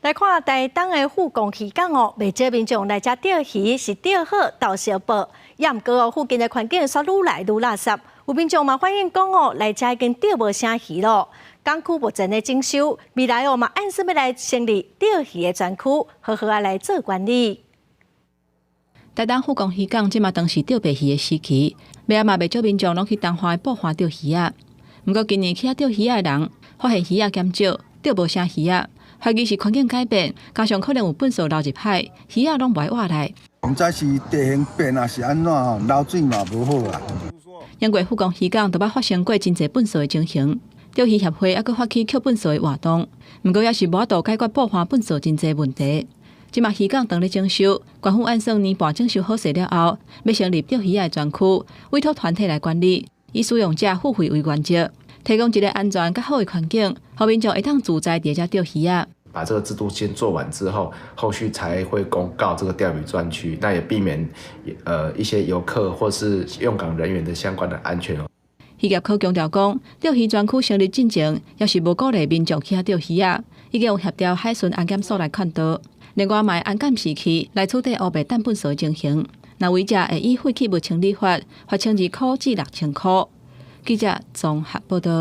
來看台東的富岡漁港哦，袂少民眾來遮釣魚是釣好鬥相報，也毋過哦，附近的環境煞愈來愈垃圾。有民眾嘛反映講哦，來遮已經釣無啥魚咯。港區目前咧整修，未來哦嘛按算欲來成立釣魚的專區，好好仔來做管理。台東富岡漁港這馬當是釣白魚的時期，尾仔嘛袂少民眾攏去東岸的埔岸釣魚仔。毋過今年去遐釣魚仔的人，發現魚仔減少，釣無啥魚仔。懷疑是環境改變，加上可能有糞埽流入海，魚仔攏無愛活來。毋知是地形變抑是按怎吼，流水嘛無好啦。因為富岡漁港都捌發生過真濟糞埽的情形，釣魚協會猶閣發起抾糞埽的活動，毋過也是無法度解決埔岸糞埽真濟問題。這馬漁港當咧整修，縣府按算年半整修好勢了後，欲成立釣魚仔的專區，委託團體來管理，以使用者付費為原則，提供一个安全佮好的環境，予民眾會當自在佇遮釣魚仔。把這個制度先做完之後，後續才會公告這個釣魚專區，那也避免一些遊客或是用港人員的相關的安全哦。漁業科強調講，釣魚專區成立進前，也是無鼓勵民眾去遐釣魚仔，已經有協調海巡安檢所來勸導。另外，嘛會安監視器來取締烏白擲糞埽的情形，若違者會依廢棄物清理法罰千二箍至6000箍。記者綜合報道。